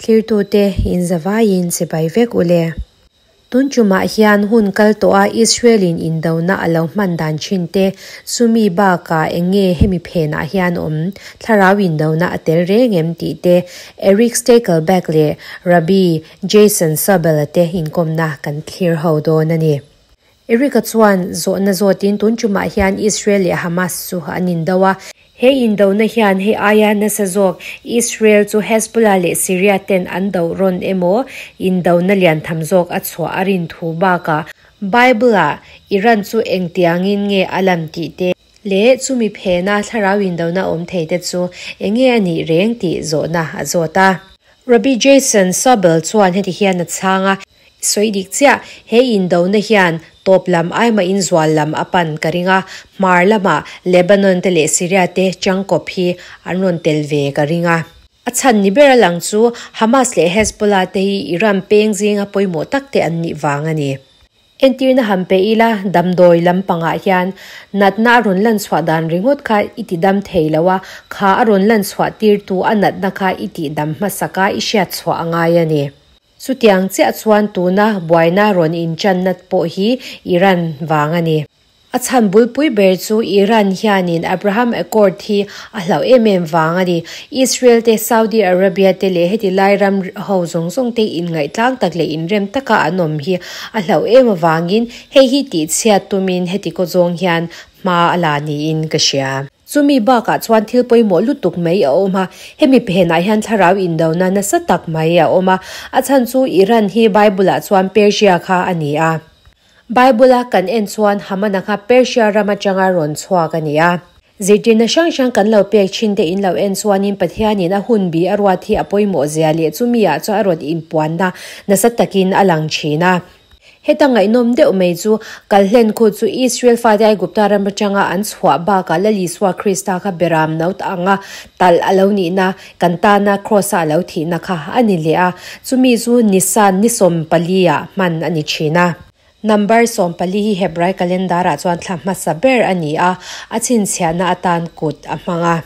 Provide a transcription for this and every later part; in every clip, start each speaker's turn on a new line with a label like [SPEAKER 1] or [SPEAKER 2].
[SPEAKER 1] Thlirtute in zavaiin chibai vek ule. Tun tumah hian hun kal tawha Israel-in indona a lo hman dan thin te, chumi bakah eng nge hemi phenah hian awm thlarau indona a tel reng em tih te Eric Stakelbeck leh Rabbi Jason Sobel-a te inkawmna kan thlir ho dawn a ni. Eric-a chuan zawhna zawtin tun tumah hian Israel leh Hamas chu an indo a. He indona hian hei aia nasa zawk Israel chu Hezbollah leh Syria ten an do rawn emaw indona lian tham zawk a chhuah a rin thu bakah Bible-ah Iran chu engtiangin nge a lam tih te leh chumi phena thlarau indona awm thei te chu enge a nih reng tih zawhna a zawt a. Rabbi Jason Sobel chuan heti hian a chhang a. Sawi dik chiah, he indona hian tawp lam aima inzual lam a pan ka ring a, hmar lamah Lebanon te leh Syria te changkawp hi an rawn tel ve ka ring a. A chhan ni ber a lang chu Hamas leh Hezbollah te hi Iran peng zinga pawimawh tak te an nih vang a ni. Entirna han pe ila, damdawi lampangah hian natna a rawn lan chhuah dan ringawt kha i ti dam thei lo a, kha a rawn lan chhuah tirtu a natna kha i tih dam hmasak a, i hriat chhuah a ngai a ni. Chutiang chiah chuan tuna buaina rawn inchanna pawh hi Iran vang a ni. A chhan bulpui ber chu Iran hianin Abraham Accord hi a hlauh em em vang a ni. Israel te, Saudi Arabia te leh heti lai ram ho zawng zawng te inngaihtlang tak leh inrem taka an awm hi a hlauh em avangin hei hi tihchhiat tumin heti kaw zawng hian hma a la niin ka hria. Chumi bakah chuan thil pawimawh lutuk mai a awm a, hemi phenah hian thlarau indona nasa tak mai a awm a, a chhan chu Iran hi Bible-ah chuan Persia kha a ni a. Bible-a kan en chuan Hamana kha Persia ram atanga rawn chhuak a ni a. Zirtirna hrang hrang kan lo pek thin te in lo en chuanin Pathianin a hun bi a ruat hi a pawimawh zia leh chumi-ah chuan a rawn inpuanna nasa takin a lang thin a. Heta ngaihnawm deuh mai chu, Kalhlen khu chu Israel fate Aigupta ram atanga an chhuah bakah Lal Isua Krista kha beram no anga talh a lo nihna, kan tana Kraws-a a lo thihna kha a ni leh a. Chumi chu Nisan ni 14-ah hman a ni thin a. Number 14 hi Hebrai calendar-ah chuan thla hmasa ber a ni a, a chhinchhiahna atan kut a hmang a.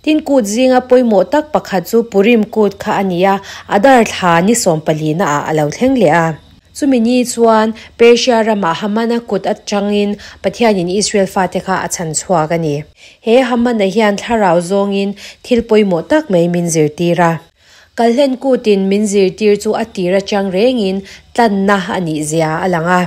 [SPEAKER 1] Tin, kut zinga pawimawh tak pakhat chu Purim kut kha a ni a, Adar thla ni 14-naah a lo thleng leh a. Chumi ni chuan Persia ramah Hamana kut atangin Pathianin Israel fate kha a chhan chhuak a ni. He Hamana hian thlarau zawngin thil pawimawh tak mai min zirtir a. Kalhlen kutin min zirtir chu a tir atang rengin tlanna a nih zia a lang a.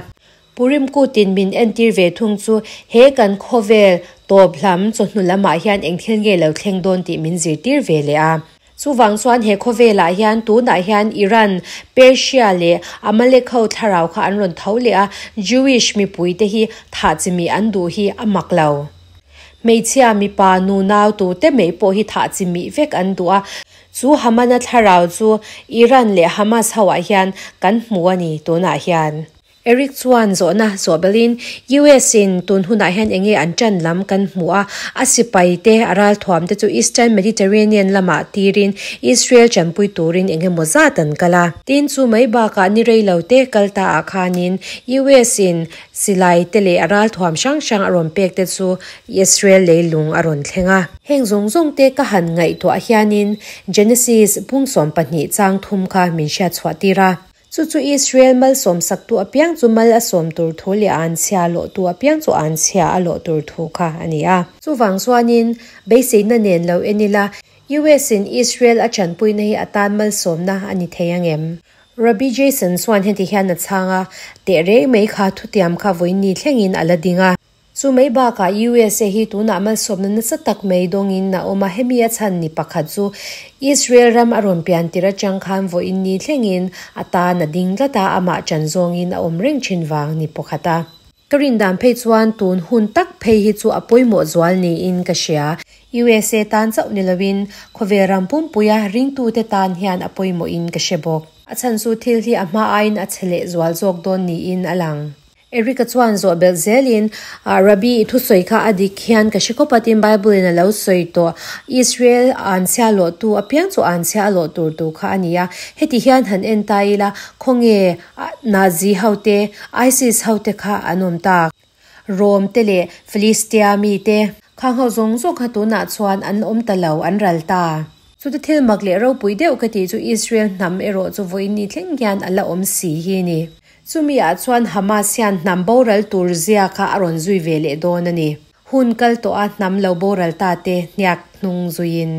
[SPEAKER 1] Purim kutin min entir ve thung chu he kan khawvel tawp hlam chawhnu lamah hian eng thil nge lo thleng dawn tih min zirtir ve leh a. Chuvang chuan he khawvelah hian tunah hian Iran, Persia leh Amalek ho thlarau kha an rawn tho leh a, Jewish mipui te hi thah chimih an duh hi a mak lo. Hmeichhia, mipa, nu nau tu te mai pawh hi thah chimih vek an duh a. Chu Hamana thlarau chu Iran leh Hamas ho ah hian kan hmu a ni tunah hian. Eric chuan zawhna zawh belhin, US in tun hunah hian enge an ṭan lam kan hmu a, a sipai te, a ralthuam te chu Eastern Mediterranean lamah tirin Israel ṭanpui turin eng emaw zat an kal a. Tin, chu mai bakah ni rei lo te kal ta ah khanin US in silai te leh a ralthuam hrang hrang a rawn pek te chu Israel leilung a rawn thleng a. Heng zawng zawng te ka han ngaihtuah hianin Genesis bung 12 chang thum kha min hriatchhuah tir a. Chu chu Israel malsawmsaktu apiang chu mal a sawm tur thu leh a anchhia a lawhtu apiang chu a anchhia a lawh tur thu kha a ni a. Chuvang chuanin, beiseina nen lo en ila, US in Israel a chanpuina hi a tan malsawmna a ni thei ang em? Rabbi Jason chuan heti hian a chhang a, Tehreng mai kha thutiam kha vawiin ni thlengin a la ding a. Chu mai bakah USA hi tunah malsawmna nasa tak mai dawngin a awm a, hemi a chhan ni pakhat chu Israel ram a rawn pian tir atang khan vawiin ni thlengin a tan a ding tlat a, amah ṭan zawngin a awm reng ṭhin vang ni pakhat a. Ka rindan phei chuan tun hun tak phei hi chu a pawimawh zual niin ka hria. USA tan chauh ni loin khawvel ram pumpuia ringtute tan hian a pawimawhin ka hre bawk. A chhan chu thil hi a hma aiin a chhe leh zual zawk dawn niin a lang. Eric-a chuan zawh belh zelin, Rabbi, i thusawi kha a dik hian ka hre khawp a, tin Bible in a lo sawi tawh. Israel anchhia lawhtu apiang chu anchhia a lawh tur tur kha a ni a. Heti hian han en ta ila, khawnge Nazi hote, ISIS hote kha an awm tak? Rome te leh Philistia mite khang ho zawng zawng kha tunah chuan an awm ta lo, an ral ta. Chuta thil mak leh ropui deuh ka tih chu Israel hnam erawh chu vawiin ni thleng hian a la awm si hi a ni. Chumi ah chuan Hamas hian hnam boral tur zia kha a rawn zui ve leh dawn a ni. Hun kal tawh a hnam lo boral ta te hniak hnung zuiin.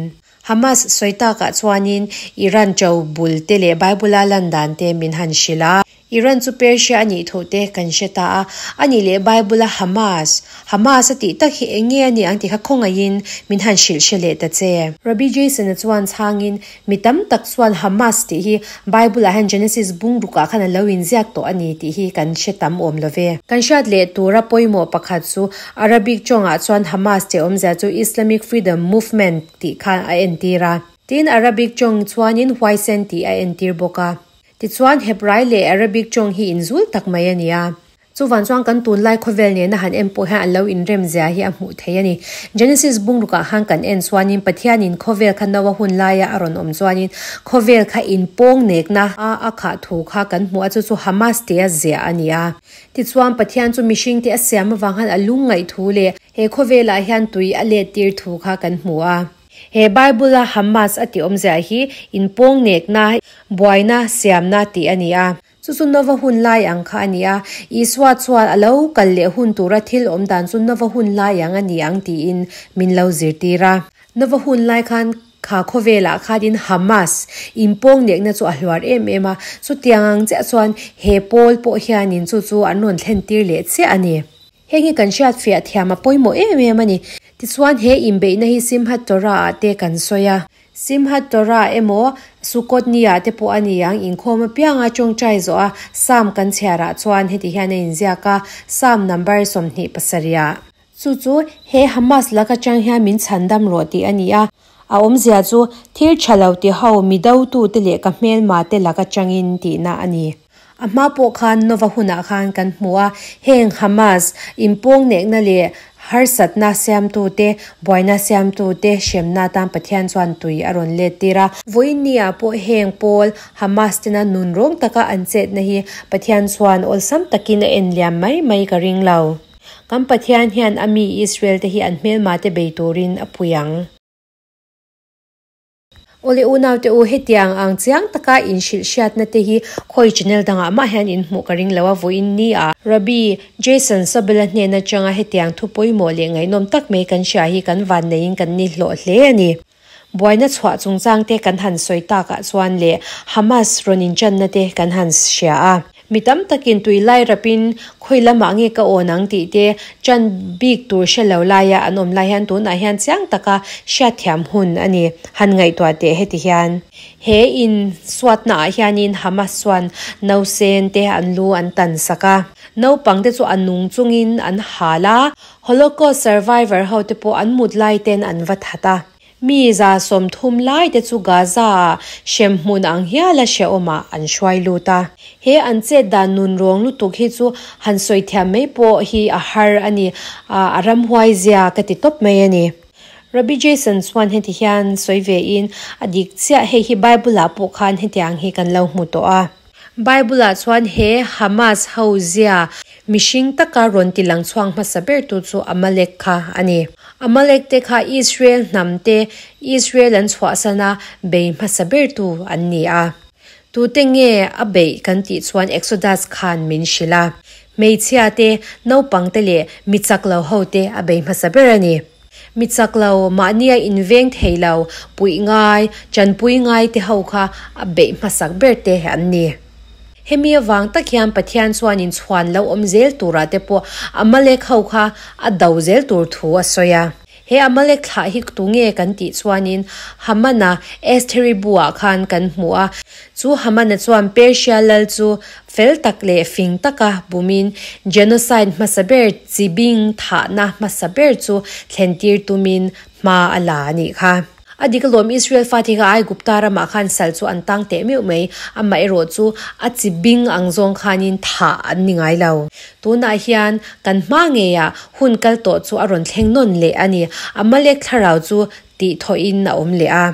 [SPEAKER 1] Hamas sawi takah chuanin Iran cho bul te leh Bible-a lan dan te min han hrilh a. Iran chu Persia a nih thu te kan hre ta a, a nih leh Bible-a Hamas, Hamas a tih tak hi eng nge a nih ang tih kha khawngaihin min han hrilh hre leh ta che. Rabbi Jason-a chuan chhangin, Mi tam tak chuan Hamas tih hi Bible-ah hian Genesis bungrukah khan a lo inziak tawh a ni tih hi kan hre tam awm lo ve. Kan hriat leh tura pawimawh pakhat chu Arabic tawngah chuan Hamas tih awmzia chu Islamic Freedom Movement tih khan a entir a. Tin, Arabic tawng chuanin huaisen tih a entir bawk a. Tichuan, Hebrai leh Arabic tawng hi inzul tak mai a ni a. Chuvan chuan kan tunlai khawvel nena han en pawh hian an lo inrem zia hi a hmuh theih a ni. Genesis bungrukah khan kan en chuanin Pathianin khawvel kha Noah hun laia a rawn awm chuanin khawvel kha inpawng nekna a a khah thu kha kan hmu a, chu chu Hamas tia ziah a ni a. Tichuan, Pathian chu mihringte a siam avang khan a lungngaih thu leh he khawvelah hian tui a let tir thu kha kan hmu a. He Bible-a Hamas a tih awmzia hi inpawng nekna, buaina, siamna tih a ni a. Chu chu Nova hun lai ang kha a ni a. Isua chuan a lo kal leh hun tura thil awm dan chu Nova hun lai ang a ni ang tiin min lo zirtir a. Nova hun lai khan kha khawvelah khanin Hamas inpawng nekna chu a hluar em em a. Chutiang ang chiah chuan he pawl pawh hianin chu chu an rawn thlentir leh chiah a ni. Heng hi kan hriat fiah thiam a pawimawh em em a ni. Tichuan he inbeihna hi Simhat Torah ah te kan sawi a. Simhat Torah emaw Sukkot ni ah te pawh a ni ang, inkhawm apianga tawngtai zawh a Psalm kan chhiar ah chuan heti hian a inziak a, Psalm number 27 ah. Chu chu he Hamas lak atang hian min chhandam rawh tih a ni a. A awmzia chu thil tha lo ti ho mi dotute leh ka hmelma te lak atangin tihna a ni. A hma pawh khan Nova hunah khan kan hmu a, heng Hamas inpawng nekna leh harsatna siamtute, buaina siamtute hremna atan Pathian chuan tui a rawn let tir a. Vawiin ni-ah pawh heng pawl Hamas tena nun rawng taka an chetna hi Pathian chuan awlsam takin a en liam mai mai ka ring lo. Kan Pathian hian a mi Israel te hi an hmelmate bei turin a pui ang. Awle unaute u, hetiang ang chiang taka inhrilh hriatna te hi khawi channel dangah mah hian in hmuh ka ring lo a, vawiin ni ah Rabbi Jason Sobel-a hnen atanga hetiang thu pawimawh leh ngaihnawm tak mai kan hria hi kan vanneiin kan ni hlawh hle a ni. Buaina chhuah chungchang te kan han sawi takah chuan leh Hamas rawn inchanna te kan han hria a. Mi tam takin tui lai rapin khawi lamah nge ka awn ang tih te chan bik tur hre lo laia an awm lai hian tunah hian chiang taka hriatthiam hun a ni. Han ngaihtuah teh heti hian. He in suatna ah hianin Hamas chuan nausen te an lu an tan sak a. Naupang te chu a nung chungin an hal a. Holocaust survivor ho te pawh an mut lai ten an va that a. Mi 30 lai te chu Gaza-ah hremhmun ang hiala hrehawmah an hruai lut a. He an chet dan nun rawng lutuk hi chu han sawi thiam mai pawh hi a har a ni, a ramhuai zia ka ti tawp mai a ni. Rabbi Jason chuan heti hian sawi ve in, A dik chiah, hei hi Bible-ah pawh khan hetiang hi kan lo hmu tawh a. Bible-ah chuan he Hamas ho zia mihring taka rawn ti lang chhuak hmasa bertu chu Amalek kha a ni. Amalek te kha Israel hnam te Israel an chhuahsana bei hmasa bertu an ni a. Tute nge a beih kan tih chuan Exodus khan min hrilh a. Hmeichhia te, naupang te leh mi chak lo ho te a bei hmasa ber a ni. Mi chak lo, mahnia inveng thei lo, puih ngai, chanpui ngai te ho kha a beih hmasak ber te an ni. Hemi avang tak hian Pathian chuan inchhuan lo awm zel turah te pawh Amalek ho kha a do zel tur thu a sawi a. He Amalek thlah hi tunge kan tih chuanin Hamana Estheri buah khan kan hmu a. Chu Hamana chuan Persia lal chu fel tak leh fing taka bumin genocide hmasa ber chi bing thahna hmasa ber chu thlentir tumin hma a la a nih kha. A dik alawm Israel fate kha Aigupta ramah khan sal chu an tang teh meuh mai, amaherawh chu a chi bing ang zawng khanin thah an ni ngai lo. Tunah hian kan hma ngeiah hun kal tawh chu a rawn thleng nawn leh a ni, Amalek thlarau chu tihthawhin a awm leh a.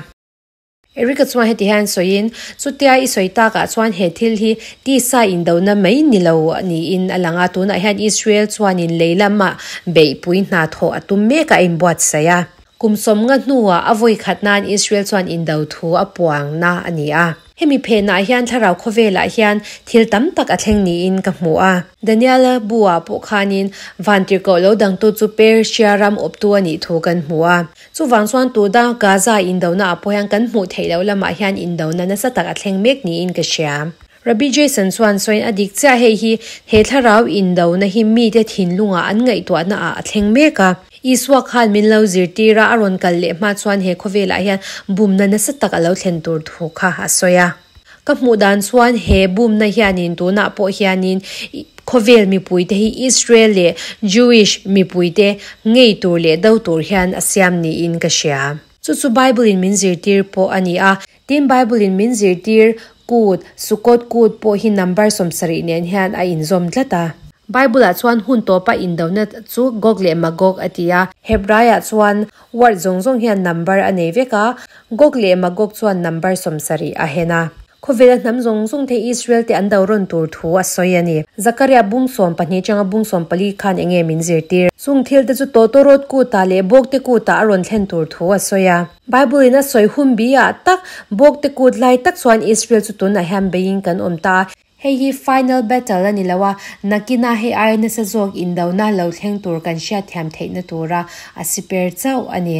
[SPEAKER 1] Erica chuan heti hian sawiin, Chutia i sawi takah chuan he thil hi tisa indona mai ni lo niin a lang a, tunah hian Israel chuanin lei lama beihpui hna thawh a tum mek a, a inbuatsaih a. Kum 50 hnuah a vawi khat nan Israel chuan indo thu a puangna a ni a. Hemi phenah hian thlarau khawvelah hian thil tam tak a thleng niin ka hmu a. Daniela bu-ah pawh khanin vantirhkoh lo dangtu chu Persia ram awptu a nih thu kan hmu a. Chuvang chuan tuna Gaza indona ah pawh hian kan hmuh theih loh lamah hian indona nasa tak a thleng mek niin ka hria. Rabbi Jason chuan sawiin a dik chiah hei hi he thlarau indona hi mite thinlungah an ngaihtuahna ah a thleng mek a. Isua khan min lo zirtir a, a rawn kal leh hma chuan he khawvelah hian bumna nasa tak a lo thlen tur thu kha a sawi a. Ka hmuh dan chuan he bumna hianin tunah pawh hianin khawvel mipuite hi Israel leh Jewish mipuite ngei tur leh do tur hian a siam niin ka hria. Chu chu Bible in min zirtir pawh a ni a. Tin Bible in min zirtir kut, Sukkot kut pawh hi number 70 nen hian a inzawm tlat a. Bible ah chuan hun tawpa indona chu Gog leh Magog a ti a. Hebrai ah chuan word zawng zawng hian number a nei vek a, Gog leh Magog chuan number 70 a hen a. Khawvela hnam zawng zawng te Israel te an do rawn tur thu a sawi a ni. Zakaria bung 12 atanga bung 14 khan enge min zirtir. Chung thil te chu tawtawrawt kutah leh bawk te kutah a rawn thlen tur thu a sawi a. Bible in a sawi hun bi ah tak bawk te kut lai tak chuan Israel chu tunah hian beiin kan awm ta a. Hei hi final battle a ni lo a, nakina hei aia nasa zawk indona lo thleng tur kan hriatthiam theihna tura a siper chauh a ni.